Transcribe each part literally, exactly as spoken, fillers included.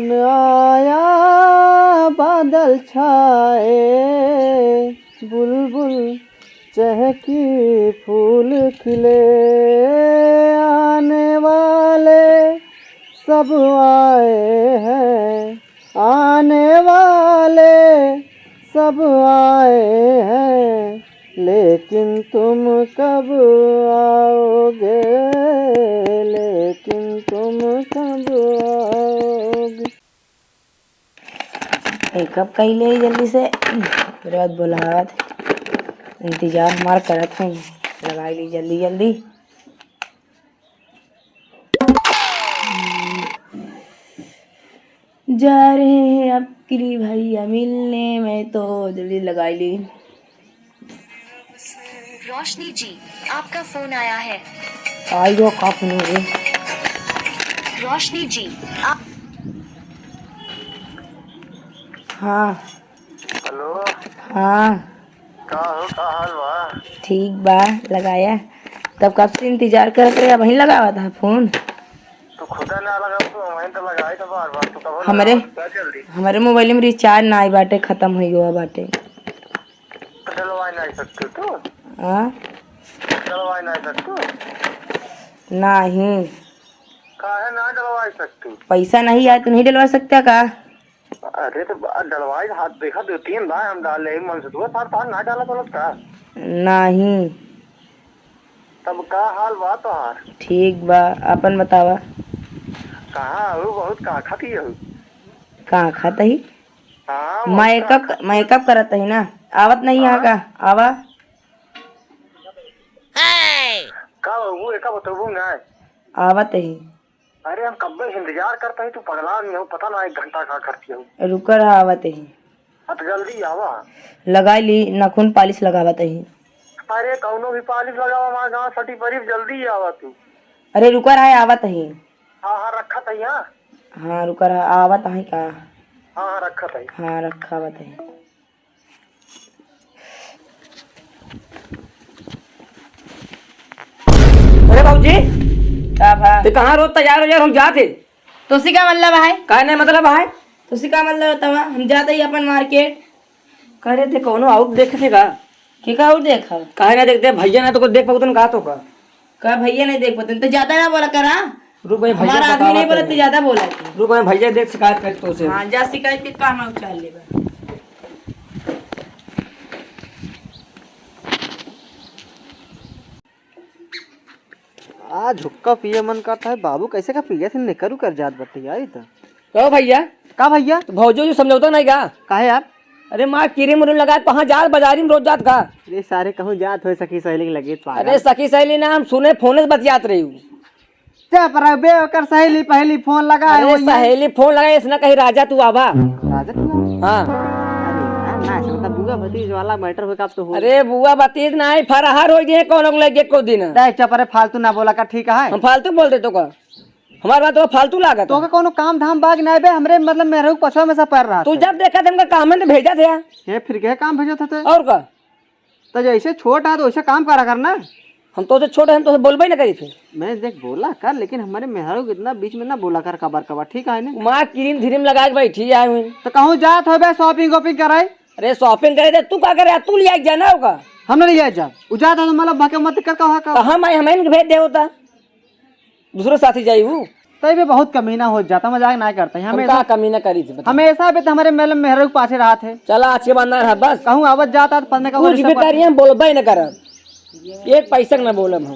आया बादल छाए, बुलबुल चहकी फूल खिले, आने वाले सब आए हैं, आने वाले सब आए हैं, लेकिन तुम कब आओगे, लेकिन तुम कब आओगे। मेकअप कइ ले जल्दी से, ओकरे बाद बोलावत। इंतजार हमार करत हैं, लगाइ ली जल्दी जल्दी। जा रहे हैं आपके लिए भैया मिलने, मैं तो जल्दी लगाइ ली। रोशनी जी, आपका फोन आया है। आइयो, का फोन है? रोशनी जी, आप हाँ। हेलो। हाँ। का हो, का हाल बा? ठीक बा, लगाया। तब कब से इंतजार करत रहे, अबहीं लगावत ह फोन। तू खुदा ना लगाव, तू हमहीं तो लगाई तो बार बार, तू कब हमरे, लगावत बा जल्दी? हमरे मोबाइल में रिचार्ज नाइ बाटे, खतम होइ गवा बाटे। तो डलवाइ नाइ सकती तू? हाँ? डलवाइ नाइ सकती? नाहीं। काहे ना डलवाइ सकती? पैसा नहीं आए तो नहीं डलवा सकता का? अरे तो बा-, डलवाई हाथ देखा, दो तीन बार हम डाल ले, मन से दुआ सार तार ना डाला बोलत का? नहीं। तब का हाल बा तोहार? ठीक बा, आपन बतावा। कहाँ हऊ? बहुत का खाती हऊ? का खात ही? हाँ, बहुत मेकअप, का खाती। मेकअप करत ही ना, आवत नहीं यहाँ हाँ? का? आवा। का बाबू, एका बतबू ना? आवत ही। अरे, हम कब्बे से इंतजार करत ही, तू पगला नहीं हो, पता ना एक घंटा का करती हो। रुका रहा, आवत ही। अब जल्दी आवा। लगाई ली, नाखून पालिश लगावत ही। अरे, कौनो भी पालिश लगावा, हमार गाँव सटी परी, जल्दी आवा तू। अरे, रुका रहा, आवत ही। हाँ, हाँ, रखत ही, हाँ। हाँ, रुका रहा, आवत ही का? हाँ, हाँ, रखत ही। हाँ, रखावत ही। अरे बाबूजी, का भा? ते कहाँ रोज तैयार हो यार, हम जात है। तोसी का मतलब है? काहे नहीं मतलब है? तोसी का मतलब बतावा? हम जात ही अपन मार्केट। करे ते कौनो आउट देखे थे का? के का आउट देखा? काहे ना देखते, भैया ना तो को देख पाऊ तन का तो का? का भैया नहीं देख पाते? तो ज्यादा ना बोला करा। रुक भाई, भैया हमारा आदमी बतावा नहीं बोला, तनी। तो ज्यादा बोला तू। रुक भाई, भैया देख शिकायत कर तो से। हाँ, जा शिकायत के काम आउट चाल लेबा। आज हुक्का पिए मन करता है बाबू, कैसे का पिए थे, निकर उकर जात बटे यार, ई त। कहो भैया। का भैया? तो भौजो जो समझौता नहीं का? काहे यार? अरे माँ, क्रीम उरीम लगा के कहाँ जात, बाजारी में रोज जात का? अरे सारे कहूँ जात हो सखी सहेली के लगे, पागल। अरे सखी सहेली ना, हम सुने फोन से बतियात रही हूँ। चुप रह बे, ओकर सहेली पहेली फोन लगा अरे है, वही है। सहेली फोन लगा, इसने कही राजा तू आवा। राजा तू आवा? हाँ। अरे यार, ना, ऐसा बता, बुआ भतीज वाला मैटर होगा अब तो हो। अरे बुआ भतीज ना, फरहार हो गए कौन लगे को दिन। दे चुप रे, फालतू ना बोला कर, ठीक है? हम फालतू बोल दे तो का? हमार बात तो फालतू लागत तोके है। कौनो काम धाम बाग ना बे, हमरे मतलब मेहरारू के पछवा में सब पैर रहा तू था। जब देखा था हमका काम में तो भेजा थे। ये फिर के काम भेजत हते? और का? तो जैसे छोट है तो वैसे काम करा करना। हम तो से छोट है, हम तो से बोलबे ना करी फिर। मैं देख बोला कर, लेकिन हमारे मेहरारू के इतना बीच में ना बोला कर कबर कबर, ठीक है ना? माँ क्रीम धीरीम लगा के बैठी है हुई। तो कहूँ जात हो बे shopping वॉपिंग कराए? अरे shopping करे थे, तू का करे? तू लिया के जाना होगा। हम ना लिया जाब। उ जात हो तो मतलब भके मत कर कहा का। तो हम आए, हम इनके भेज दे होता। दूसरे साथी जाई हूँ। तई भी बहुत कमीना हो जाता, मजाक ना करता है। हम हमेशा, का कमीना करी थी, बता? हमेशा भी तो हमारे मेल मेहरारू के पाछे रहा थे। चला, आज के बाद ना रहा, बस। कहूँ आवत जाता तो पन्ने का कुछ ओवर भी सब करिए, हम बोलबे न करब। एक पैसा के ना बोलब हम।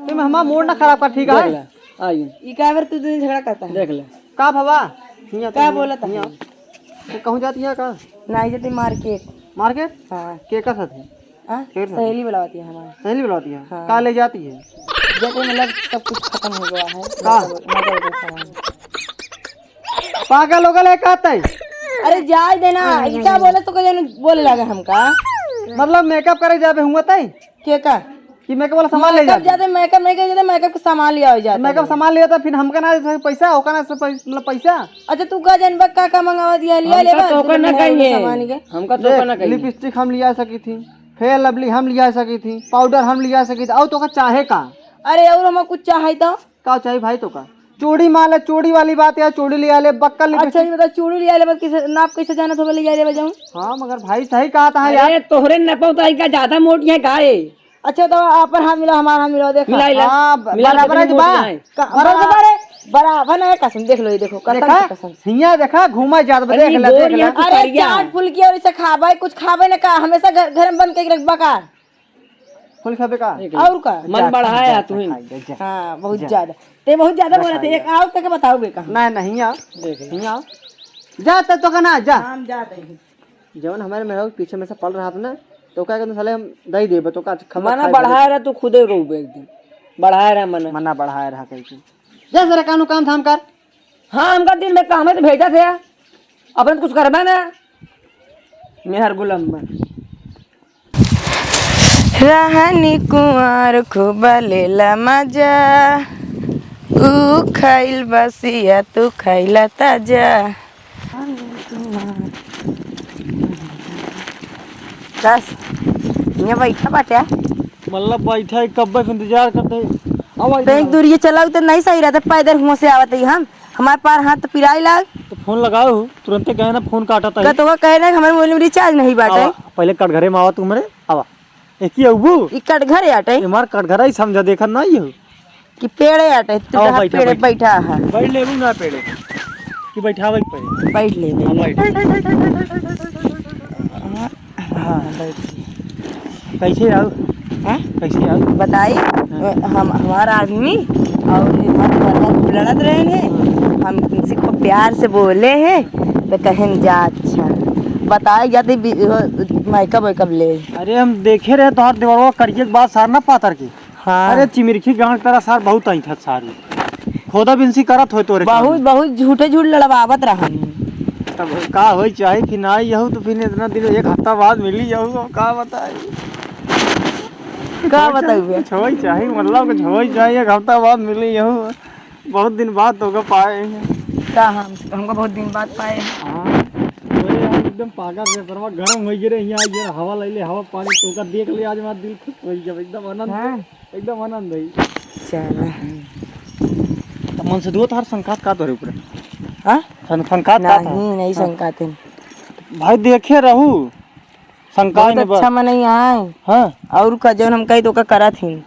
तुम हमारा मूड ना खराब कर, ठीक देख है? ले, आइए। ई का बार तू दिन झगड़ा करता है? देख ले। का भवा? हियाँ का तो बोलत हियाँ। है? तो कहूँ जाती है का? नहीं जाती मार्केट। मार्केट? हाँ। के का साथ है? हाँ, फिर? सहेली बुलावती है हमारे। सहेली बुलावती है? हाँ। का ले जाती है? जब मतलब सब कुछ खतम हो गया है, का? मतलब, मतलब, सामान। पागल हो गए का तई? अरे जाए देना, ई का बोले तो कहे बोले लगा हमका। मतलब मेकअप करे जाबे हुआ तई? के का? कि मेकअप वाला सामान ले मेकअप जाते? जाते, मेकअप नहीं करे जाते, मेकअप का सामान लिया हो जाता मेकअप है। सामान लिया था, फिर हमका ना दे पैसा, ओका ना से पै-, मतलब पैसा। अच्छा, तू का जनबा का का मंगावा दिया, लिया हमका लेबा, तो ओकर ना कहिए। सामान के। हमका तो ओकर ना कहिए। लिपस्टिक हम लिया सकी थी, फेयर लवली हम लिया सकी थी, पाउडर हम लिया सकी थी, और तो का चाहे का? अरे और हम कुछ चाहे तो? का चाही भाई तो का? चूड़ी माले, चूड़ी वाली बात है, चूड़ी लिया ले, बक्कल अच्छा, लिपस्टिक। ये बता, चूड़ी लिया ले, बस किसे, नाप कैसे जानत हो, लिया ले बजाऊं? हाँ, मगर भाई सही कहा था यार। अरे, तोहरे नपौताई का ज्यादा मोटी है गाय। अच्छा, तो आप हाथ मिलाओ, हमारा हाथ मिलाओ, देखा। मिला, मिला। हाँ, ब-, मिला, बराबर है कितनी बा। मोटी है? का-, बराबर। बराबर है, बराबर है, कसम, देख लो, ये देखो, कसम देखा? से, कसम से। हियाँ देखा, घूमा जात बा, अरे, देख ले, गोर देख ले। यहाँ अरे, करिया। चाट फुल्की और इसे खाबे, कुछ खाबे ना का, हमेशा घर, घर में बंद करके रखबा का? फूल खाबे का? एक और का? मन जा, बढ़ाया जा, तू ही। खा, जा, जा। हाँ, बहुत जा। ज्यादा। ते बहुत ज्यादा जा, बोलत है, खा, एक जा। और तक बताओ बे कहाँ? नहीं, नहीं, आ। देख ले। नहीं, आ। जा, त तो का ना, जा। हम जा रहे हैं। जवन हमारे मेहरारू के पीछे में से पल रहा था ना, तो का कहते साले हम दे देबे, तो का खबर मना खाए बढ़ाए बड़े। रहा, तू खुदे रोबे एक दिन। बढ़ाए रहा मना। मना बढ़ाए रहा कहीं के। जा जरा कानू काम धाम कर। हाँ, हमका दिन में काम है तो भेजा थे। अपन कुछ करबे ना। मेहर गुलाम बन। रहनी कुंवार खूब लेला मजा, ऊ खाइल बसिया, तू खाइला ताजा। बस, हियाँ बैठा बाटे। मतलब बैठा है, कब्बे से इंतजार करते हैं। अब आई तैं ना। दूरिये चलाऊ तो नहीं सही रहता, पैदल हुआँ से आवत ही हम, हमारे पार हाथ तो पिराई लाग। तो फोन लगाओ, तुरंते कहे ना फोन काटा था। का तो वो कहे ना कि हमारे मोबाइल में रिचार्ज नहीं बाटे। आवा, पहले कटघरे में आवा तू हमरे, आवा। एक ही अबू? ई कटघरे आटे। हमार कटघरा ही समझा, देखा ना ये हो। कि पेड़े आटे, तू आवा, कहाँ बैठा, पेड़े बैठा। बैठा है? बैठ लेबू ना पेड़े। कि बैठावे के पड़े? बैठ ले, हाँ, बैठ। बैठ। हाँ, बैठ। कैसे आऊ? हैं? कैसे आऊ? बताई, हाँ। हम, हमार आदमी और हमार घरवा खूब लड़त रहे हैं। हम इनसे खूब प्यार से बोले हैं, तो कहें, "जा, अच्छा।" बताए जाते बी-, वो, makeup वेकअप ले। अरे, हम देखे रहे तोहार देवरवा करिए के बाद सार ना पातर के। हाँ। अरे, चिमिरखी गांड तरह सार बहुत ऐंठत सार। खोदा बिनसी करत होय तोरे बहुत, काम। बहुत झूठे झूठ लड़वावत रहन। तब का होई चाहे कि ना यहू, तो फिर इतना दिन, एक हफ्ता बाद मिली यहू, अब का बताई? का कुछ, बताई बे? कुछ होई चाहे, मतलब कुछ होई चाहे, एक हफ्ता बाद मिली यहू। बहुत दिन बाद तोका पाए हैं। का हम, हमको बहुत दिन बाद पाए हैं। हाँ। अरे यार, एकदम पागल रे, परवा गरम होई गे रे, यहाँ आइए, हवा ले ले, हवा पानी तोका देख ले, आज हमारा दिल खुश होई गया, एकदम आनंद। हाँ। एकदम आनंद है। चला। तो मन से दुआ तार संकात का तोरे ऊपर? हाँ? सं-, संकात का था? नहीं, नहीं हाँ। संकात है। भाई देखे रहू, संकात बहुत में बा-, अच्छा मनई आए। हाँ। और का जौन हम कही तो का करत ही।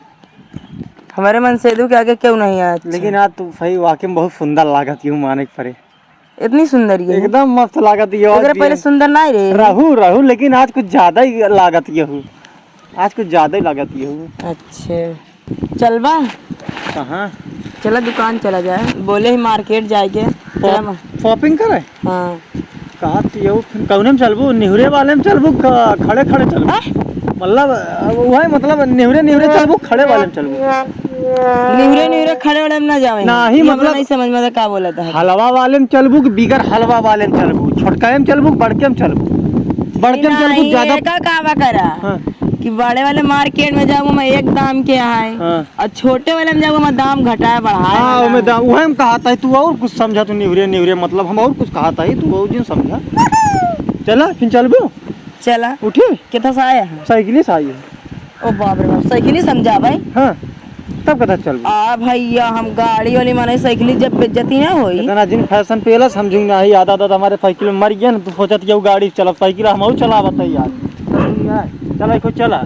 हमारे मन से दुआ के आगे क्यों नहीं है अच्छा। लेकिन आज तू सही वाकई में बहुत सुंदर लागत ही हूँ, माने के परे। इतनी सुंदर ये है। एकदम मस्त लागत ये, और एकरे ये पहले सुंदर नाई रहे। रहू, रहू, लेकिन आज कुछ ज्यादा ही लागत ये हूँ। आज कुछ ज्यादा ही लागत ये हूँ। अच्छा, चलबा? कहाँ? चला दुकान चला जाए, बोले ही मार्केट जाए के। शॉप-, चला मा-, शॉपिंग करे? हाँ। कहा तो ये फिर कौने में चलबू? निहुरे वाले में चलबू, ख-, खड़े खड़े चलबू? हाँ? मतलब, अब वही मतलब निहुरे निहुरे चलबू, खड़े वाले में चलबू? निहुरे निहुरे खड़े वाले में ना जावे। नाही, ये हमरा मतलब नहीं समझ में आता का बोलत है। हलवा वाले में चलबू कि बिगर हलवा वाले में चलबू? छोटका में चलबू कि बड़के में चलबू? बड़के में चलबू नहीं, ज्यादा। एका कावा करा हाँ। कि बड़े वाले मार्केट में जाऊँ, मैं एक दाम के आए। हाँ। और छोटे वाले में जाऊँ, मैं दाम घटाए बढ़ाए हाँ, वाला। ओमे दाम, उहे हम कहा था, तू और कुछ समझा, तू निहुरे निहुरे, मतलब हम और कुछ कहा था, तू और जिन समझा। चला, फिर चलबू? चला। उठी? कितना से आया है? साइकिल से आई है। ओ बाप रे बाप, साइकिल ही समझा भाई। हाँ, तब कथा चल। आ भैया, हम गाड़ी वाली माने साइकिल जब बेइज्जती ना होई। इतना जिन फैशन पेला समझू ना, ही आधा आधा हमारे साइकिल में मर गया ना, तू सोचत ये गाड़ी चला, साइकिल हम और चलावत है यार। चला, इसको चला।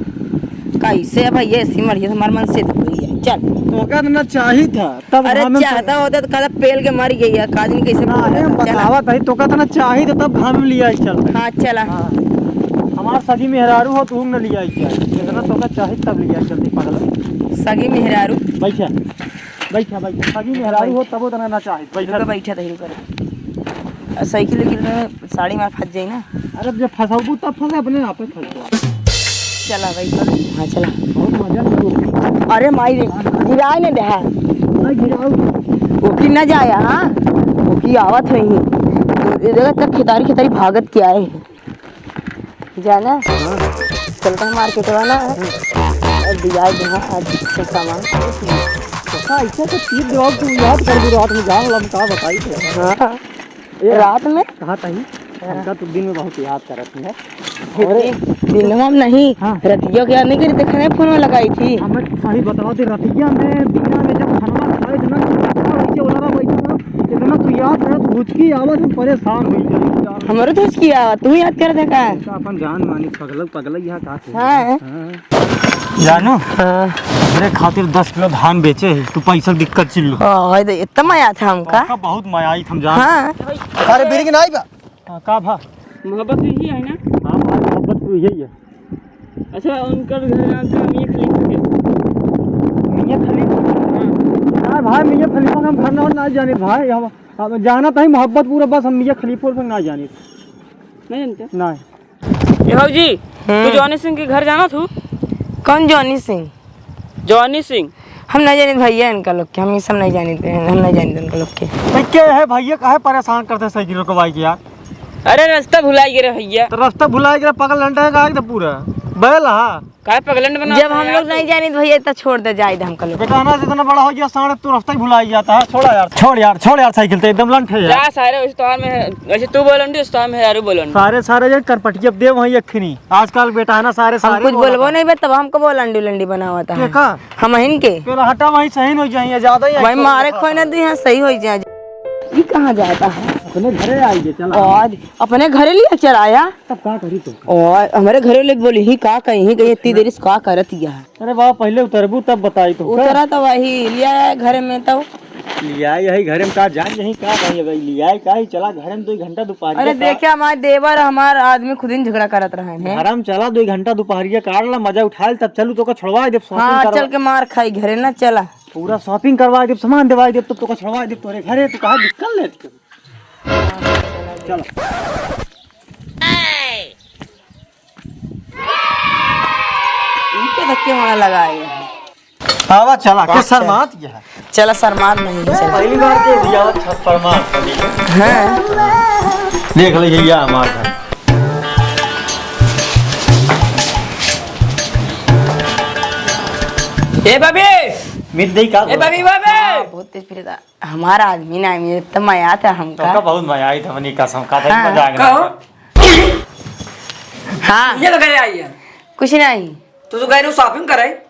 कैसे भैया, ऐसी मर्जी से हमारे मन से तो हुई है, चल। तो का ना चाहिए था। तब अरे घाम में चाहता होता तो कल पेल के मर गई है, काजनी कैसे ना, बोल रहा अरे, हम था? चला। बतावत है, तो का ना चाही तो तब घाम में लिया चलते। हाँ, चला। हाँ। हमार सगी मेहरारू हो, तू न लिया क्या? जितना तो का चाही तब लिया चलते, पागल। सगी मेहरारू? बैठा, बैठा, बैठा। सगी मेहरारू हो, तब उतना ना चाही। बैठा। रुको, बैठा, रुको, रुको। आ, साइकिल उइकिल में साड़ी में फंस जाई ना। अरे, जब फंसाबू तब फंसे, अपने आप ही फंस जाए। चला भाई, चल। हाँ, चला। बहुत मजा आया। अरे माई रे, गिराए ने देहा। ना गिराओ। ओकी ना जाया, हाँ? ओकी आवत है ही। ये देखा, तब खेतारी खेतारी भागत के आए हैं। जाना? हाँ। चलता है मार्केट वाला। और दिया जहाँ आज का सामान। ऐसा, ऐसा तो चीज दिलाओ, तू याद कर दो रात में, जान ला, हम का बताई थे। हाँ। ए, रात में? कहा ताही? हाँ। हमका तो दिन में बहुत याद करत है। अरे, दिनवा में नहीं, हाँ। रतिया के याद नहीं करी, देखने फोन लगाई थी। हमें सही बताओ, तो रतिया में, दिना में जब खानवा खाए थे ना, तो रतिया वैसे उलरा याद है, तो हुचकी आवत, हम परेशान हो जाए। हमरो तो हुचकी आवत, तू याद कर दे का? तो अपन जान मानी, पगलक, पगलक यहाँ का थे? हाँ। हाँ। जानू? हाँ। हमरे खातिर दस किलो धान बेचे है, तू पैसा दिक्कत चिल्लो। ओ, है तो इतना मया था हमका। हमका बहुत मया आई, हम जान। हाँ। अरे, बीड़ी की नाई बा? हाँ, का भा? मोहब्बत हुई ही है ना? हाँ भाई, मोहब्बत हुई ही है। अच्छा, उनकर घर जाना था मियाँ खलीफा के। मियाँ खलीफा? हाँ। ना भाई, मियाँ खलीफा का हम घर ना, ना जाने भाई, हम, हम जाना था ही मोहब्बतपुर, बस हम मियाँ खलीफा पर ना जाने। नहीं जानते? नहीं। ए भौजी, हम्म। तू जॉनी सिंह के घर जाना थू? कौन जॉनी सिंह? जॉनी सिंह। हम नहीं जानित भैया इनका लोग के, हम ये सब नहीं जानित हैं, हम नहीं जानित इनका लोग के। तो क्या है भैया, काहे परेशान करते साइकिल रोकवाई के यार? अरे रास्ता भुलाई गए रे भैया। तो रास्ता भुलाई गए, पगल लंडा है का एकदम पूरा बैल हा। काहे पगलंड बना जब हम लोग नहीं जानित भैया, इतना छोड़ दे, जाए दे हमका लोग। बेटा ना, जितना बड़ा हो गया साढ़े, तू रास्ता ही भुलाई जाता है। छोड़ा यार, छोड़ यार, छोड़ यार साइकिल, तो एकदम लंठ है यार। जा सारे, वैसे तो में है, वैसे तू बोलन दी, उस तो में है यारू बोलन। सारे, सारे जन करपटिया दे वहीं अखनी। आजकल बेटा है ना, सारे, हम सारे कुछ बोलबो नहीं बे, तब हमको बोलंडी उलंडी बनावत है। के का? हम हिन के। चलो हटा, वहीं सही हो जाइए, ज्यादा ही वहीं मारे खोए ना दी, हाँ, सही हो जाए। ये कहाँ जाता है? अपने घरे आइए, चला। और अपने घरे लिए चला आया? तब का करी तू? और हमारे घरे ले बोली ही का कहीं, ही कहीं इतनी देर से का करत ही है? अरे बाबा, पहले उतरबू तब बताई तो। उतरा तो वही लिया है घरे में तो। लिया यही घरे में का जान यही का भाई, भाई लिया है का ही चला घरे में दो घंटा दोपहर अरे का। देखे हमारे देवर हमार आदमी खुद ही झगड़ा करत रहे हैं। घरे में चला दो घंटा दोपहरिया काट ला, मजा उठा ले, तब चलू तो का छोड़वा दे shopping हाँ, करवा। चल के मार खाई घरे ना चला। पूरा shopping करवा दे, सामान देवा दे, तब तो का छोड़वा दे तोरे घरे, तू कहाँ दिक्कत लेत के? चलो। इनके धक्के वहाँ लगाए हैं। आवा चला, के शर्मात गया है। चला, शर्मात नहीं है, चला। पहली बार के दिया छप्पर मार। हाँ। देख ले, ये हमार घर। ए भाभी! मिट गई का? ए भाभी, भाभी! हाँ, बहुत तेज फिरता। हमारा आदमी ना, आदमी तो मया था हमका। तोका बहुत मया आई था, हमनी कसम का था, हाँ। मजा आ गया। कहो। हाँ। ये तो घरे आई है। कुछ नहीं। तू तो गए रहे shopping करे।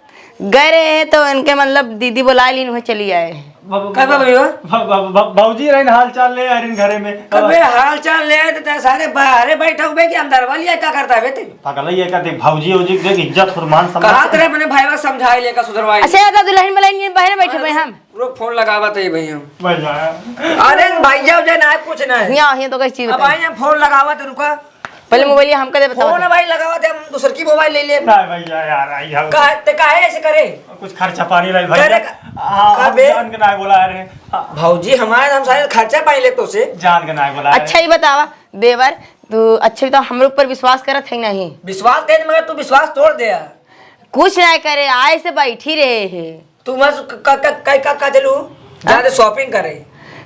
गए रहे हैं तो इनके मतलब दीदी बुला लीन, वह चली आए। ब-, ब-, का बा भैया? ब-, ब-, ब-, भौजी रहन हाल चाल ले आ रही घरे में। कबे हाल चाल ले आए तो सारे बाहरे बैठा हुए कि अंदर वाली है, क्या करता है बे तू? पागल है ये का, देख भौजी, भौजी देख इज्जत और मान सम्मान। कहा तेरे अपने भाई बा समझाए लेकर सुधरवाए। अच्छा, ये तो दुल्हन बुलाई नहीं, बाहर बैठे हुए हम। रुक, फोन लगावत है भैया। भैया। अरे भैया, उजे ना, कुछ ना है। हियाँ, हियाँ तो कई चीज अब बताई। आई, हम फोन लगावत है, रुका। पहले मोबाइल हमका दे, बतावा। फोन भाई लगावत है, हम दूसर की मोबाइल ले ले। नहीं भैया यार, आई हम। का, ते काहे ऐसे करे? कुछ खर्चा पानी लाई भैया। करे का-, आ, का हम बे? जान के ना बोला रहे। आ। भौजी हमारे, हम सारे खर्चा पानी ले तो से। जान के ना बोला रहे। अच्छा ही बतावा, देवर, तू अच्छे तो हमरे ऊपर विश्वास करत है नहीं? विश्वास करे, मगर तू विश्वास तोड़ दे यार। कुछ ना करे, आए से बैठी रहे है। तू वहाँ क-, क-, क-, क-, क-, का चलू? हाँ? जाते shopping करे।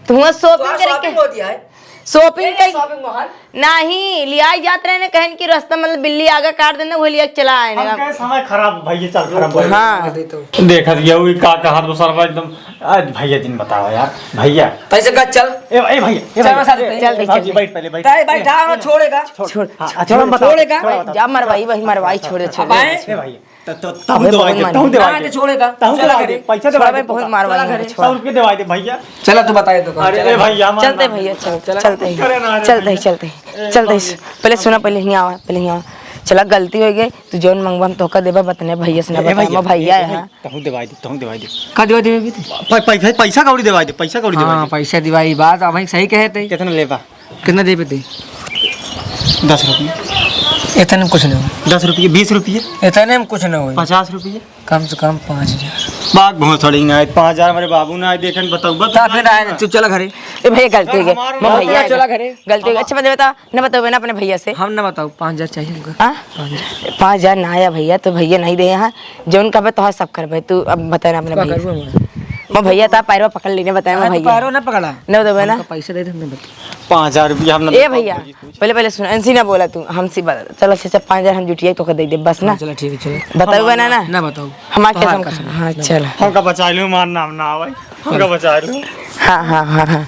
तू वहाँ shopping तो आज करे shopping के? होती है। Shopping ये कर shopping mall। नहीं, लियाई जात रहे ने, कहन कि रास्ता मतलब बिल्ली आगे काट देना, वो लिया के चला आए हम ना। कहे समय खराब भैया, चल खराब भैया। हाँ। दे तो। देखत गया वो का कहत वो सरवा एकदम। आज भैया दिन बताओ यार, भैया। पैसे का चल। ए, ए भैया, ए चल भैया, मेरे साथ ए, पे। ए, चल दे, भौजी, चल दे। बैठ पहले, बैठ। ताई बैठा ना, छोड़ेगा। छोड़, छोड़, हाँ, छोड़, हम बताओ, जा, छोड़, जा, मर भाई, वही मरवाई, छोड़ दे, छोड़ अब दे। आए? ए भैया। त, त, तहु अबे देवाई बहुत दे, तहु मार। देवाई ना, दे। तो छोड़ेगा। तहु चला देवाई घरे। दे, पैसा देवाई छोड़ा दे, बे, बहुत मार चला वाली घरे। है, सौ रुपये देवाई दे भैया। चला, तू बताए तो कौन? अरे, चला ए घरे। भैया, मान चलते ना। भैया, चल, चला चलते घरे। ही, करे ना रे चलते ही, भैया। चलते ही। ए, पहले सुना, पहले हियाँ आवा, पहले हियाँ आवा। चला, गलती हो गई, तू जौन मंगवा हम तोहका देबा, बतने भैया से ना ए, बताए, भैया, मैं भैया ए, है। तहु देवाई दे, तहु देवाई दे। का देवाई देबे? पै-, पै-, पैसा कौड़ी देवाई दे, पैसा कौड़ी देवाई हाँ, दे। पैसा दिवाई, बात अब सही कहे ते। कितना लेबा? कितना देबे ते? दस रुपये। इतने में कुछ नहीं हो। दस रुपये, बीस रुपये? इतने में कुछ नहीं हो। पचास रुपये? कम से कम पाँच हजार। बाग बहुत थोड़ी ना है, पाँच हजार हमारे बाबू ना है, देखन बताऊ, बता। ता फिर आए, तू चला घरे। ए भैया, गलती हो गई। हमारा मैं भैया चला घरे। गलती हो गई। अच्छा, बता, बता, ना बताओ ना अपने भैया से। हम ना बताओ, पाँच हजार चाहिए हमका। हाँ? पाँच हजार। पाँच हजार ना आया भैया, तो भैया नहीं दे यहाँ। जौन कहबे तोहार सब करबे, तू अब बताए ना अपने का भैया से। करबो हम? मैं भैया ता पैरवा पकड़ लीने, बताए मैं हाँ, तो भैया। पैरवा ना पकड़ा। ना बताओ ना। हमका पैसा दे दे, हमने बता। पाँच हजार रुपया हम ना ए देता भैया, भौजी कुछ। पहले, पहले सुन, ऐसी ना बोला तू, हमसे बता। चलो, अच्छा, अच्छा, पाँच हजार हम जुटिया तोके दे दे, बस ना। हाँ, चलो, ठीक है, चलो। बताओ हम ना, ना। ना बताओ। हमार तोहार कसम कसम, हाँ, ना। चलो। हमका बचा लो, मार नाम ना आवे। हमका बचा लो। हाँ, हाँ, हाँ, हाँ।